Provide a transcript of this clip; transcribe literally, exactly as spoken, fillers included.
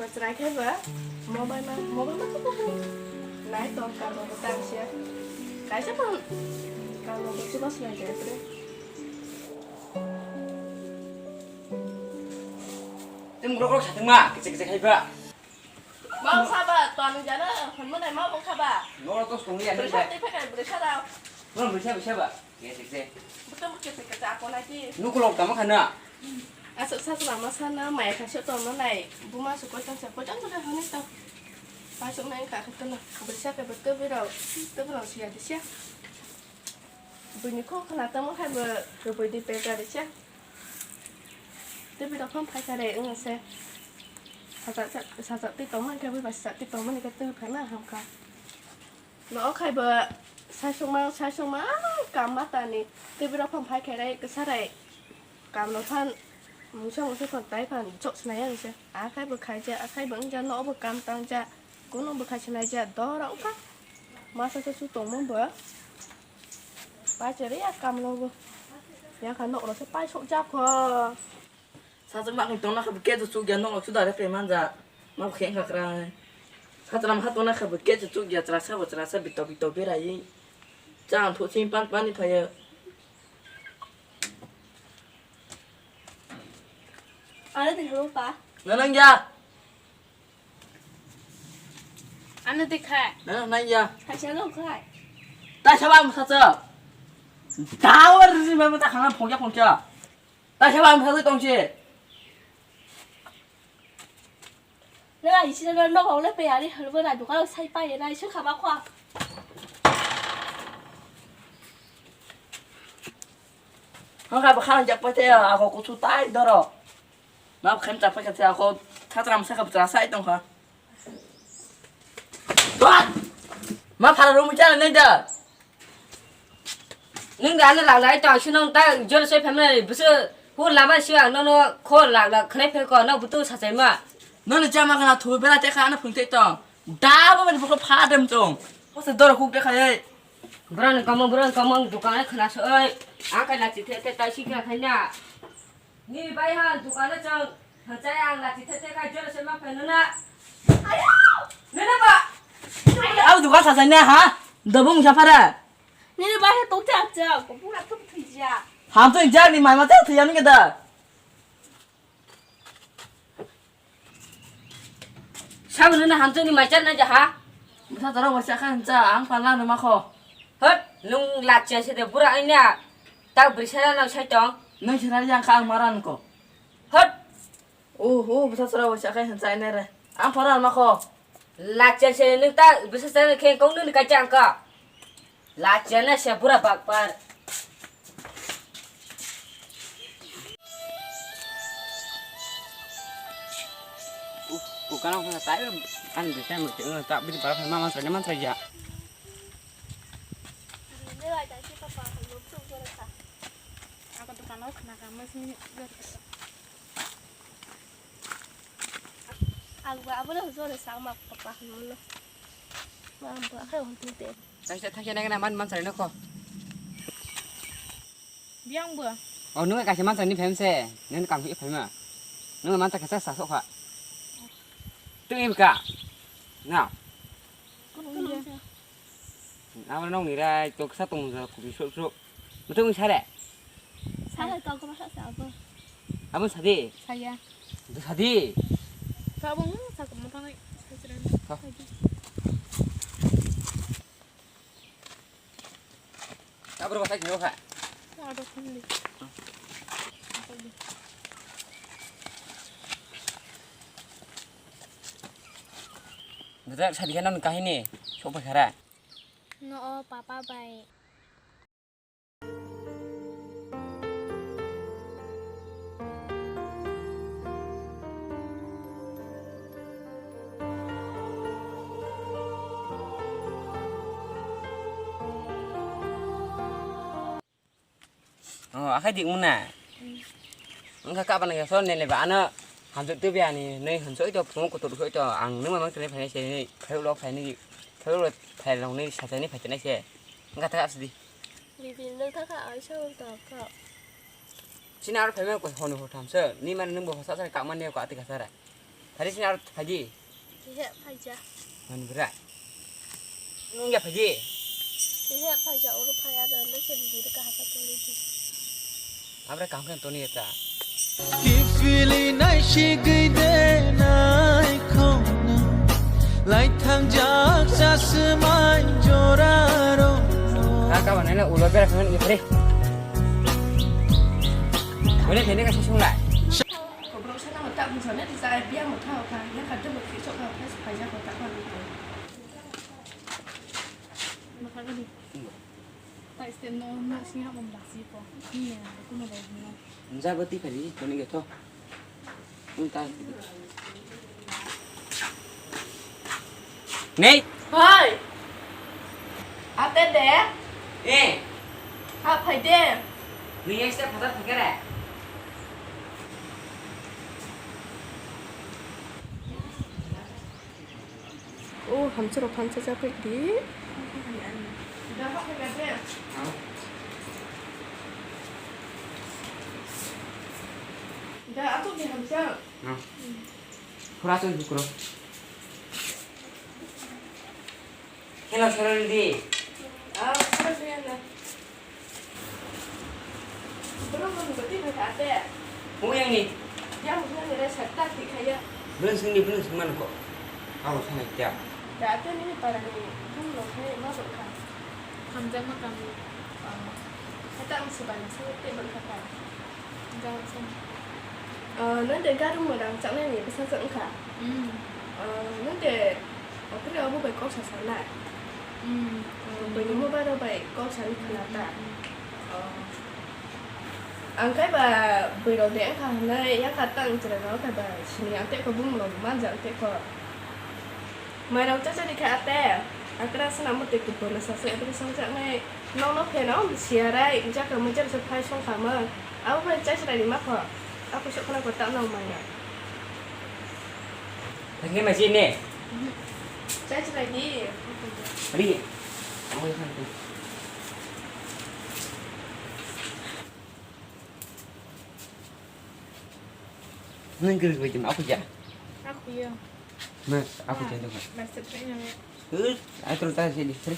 Chwrai khe ba mobile ma, mobile ma khe bo nai tong, kamo bo tang sia. Kaisa phan kamo bo chuba swlai khe bre. Tei murok rok satung ma, kichik kichik hai ba. Mau saba, tuan jana, hwnmwnai mau bwkha ba. Norok tos tongli ya, Bwrwi sa tei phai kai, bwrwi sa rao. Norok bwrwi sa, bwrwi sa ba. Kichik kichik. Bwtang kichik kichik ako nai di. Nukulok tamo khana. Aswk sa lama sana maya khaisa tongma nai, buma su koitang sa, koitang sa hwnwi tong. Pasuk nai kha khe tono, bwrwi sa khe bo tebwi rao, tebwi rao siya di siya. Buini kok khna tamo hai bo kubui di pek gari cha. Tei bwrok phano phai kha re wng se. Sajak, sajak twi tong man khe bwrwi bai sajak twi tong mani khe twi phai ma ham kha. No o khai bo saisukma, saisukma kam ma tani. Tei bwrok phano phai kha re kwsa rai. Kam no phan mungsa mungsa phan tai phan chok sinai ang se. A khai bo khai ja, a khai bo wng ja, no o bo kam tang ja. Kuno bo khai sinai ja, dora wng kha. Masa se su tong mo bo. Pai chari ya kam no bo. Ya kha nok ro se pai sok ja kho. Sajak ma khe tong na kha bo ke chuk ya nok ro su da re pe man ja. Ma khe kha kra. Kha tram ha tong na kha bo ke chuk ya chra sa bo chra sa bito bito berai. Chang tho ching pan pan ni phai ya. Ano di halo pa. Nanang ya. Ano di kha. Nanang nang ya. Khaisa lo khai. Ta saba am khacha. Dawar ri ma ta khana phongya phongya. Ta saba am khacha tongse. Nang ai sini no no le pe ari halo na duka sai pa ye na isu khama kho. Hangka bakha jak pa te ako kuchu tai doro. Na khem chak phai kha se ako thatra masa kha bwchara sai tong kha. Dot! Ma phara room cha nai da. Nung da na la lai ta shi nong ta jor se family busu hu lama shi ang no no kho la la khnai phe ko no butu sa chai ma. No ni chama kana thu bera te kha na phung te tong. Da ba ni bokho pha dem tong. Ko se dor khuk de kha ye. Bro ni kamang bro ni kamang dukan khna so oi. Ang kai la chi the te ta shi kha khai na. Ni bai han dukan chang. Hachai ang lachi thete khai jora se ma phaino na. Ayo! Nene ba? Ayo! Au dukan sajai na ha? Dobung japhara. Nini bai he tong chak chak, ko pura thum thija. Ham to jak ni mai ma ta thiya nung da. Sabu nene ham to ni mai chan na ja ha? Bwsa toro bwsa kha hincha ang pala no ma kho. Hot, nung lachi se de bura aina. Tak brisa na sai tong. Nung sira yang kha ang maran ko. Hot. Oho, bwsa chwra bo sakhe hinchai nai re. Ang phara ma kho. Lachian se nung ta bwsa chwra khe kong nung kai chang ka. Lachian na se pura bakpar. Ku kana ko tai an bwsa mo te ta bi para ma ma sa ma sa ya. Ako dukan o khna ka ma sini. Ang ba abo no jore sa ma papa hwnmano. Ma ang ba khai hwn tute. Thaisa thaisa nang na man man sari no kho. Biang bo. O nung kaisa man sari ni phem se. Nung kam hi phem ma. Nung man ta kaisa sa so kha. Tu im ka. Na. Kono. Abo nong ni rai to kisa tong ja kubi sok sok. Mutung sare. Sare to ko sa sa abo. Abo sadi. Saya. To sadi. Sa abo sa ko mutung nai. Sa sare. Ha. Abo ro sa kino kha. Ado kundi. Dada sadi kana kahini sok pakhara. No o papa bai. Oh, akhai dik muna. Wngkha kaba nang yaso nele ba ano hamjak twi biyani nui hwnso ito phungo kutuk so ito ang nungma mang tini phainai se nui phai ulo phainai phai ulo phai rong nui sachaini phaichainai se wngkha thaka asidi. Bibil nung thaka aisa ul tap kha. Chini aro phaimani koi honu ho thamse ni mani nungbo hosa sari kakmani ko ati kasara. Hari sini arut haji. Iya, paja. Mani bra. Nung ya paji. Iya, paja, uru paya, ada, ada, sini diri kahapa tuli di. Abra kaham kan toni eta. Kifili nai shigide nai khona. Lai thangjak jasmai joraro. Kaka mana na ulo bera kan ifri. Boleh sini kasih sungai. Kobrok sana mo tak bujana di sa biang mo thao kha, ya kha de mo khichok kha, phai phai ja ko tak ma ko. Ma kha ni. Ta este no no sing ha mo la si ko. Ni ya ko no dai no. Nja bati phari to ni to. Unta. Nei. Hoi. Ate de. Eh. Ha phai de. Ni este phatar phakere. O hamchwrok phan chacha phai di. Da, ato di hamchwrok. Khura chwng bukro. Hello, Saroni di. Ah, Saroni di, ano. Borok no nugo twi phaikha ate. Mung yang ni? Yang mung yang ni re sakta twi khaya. Beleng sing di, beleng sing man ko. Abo sanai kya? Da ate nini para ni bung no khai ma bwkha. Hamjakma kami. Ah. Kata ang sibai ni sini tei bwkha kha. Nung de garung mwnang chaknai ni bwsajwk wngkha. Nung de otre obo bai kok sa sanai. Bini mobile rok bai kok sani khwna ta. Ang khe ba bwrwi rok de wngkha hwnwi yakha ta ang chwrai rok khe ba sini ang tei kho bumung rok manja ang tei kho. Mairang chacha di kha ate. Akra swnam twi kubun sa se abri songjaknai. Nokno pheno siarai jakha mujak se phai songkha man. Abo bai chai chwrai di ma kho. Aku sok khna ko ta nang manya. Thangke ma si ne. Chai chwrai di. Ri. Amo thang tu. Nang gris bai jim aku ja. Aku ya. Mas, aku Ah, jendong. Mas, sebenarnya. Hus, aku terus tadi sini. Sini.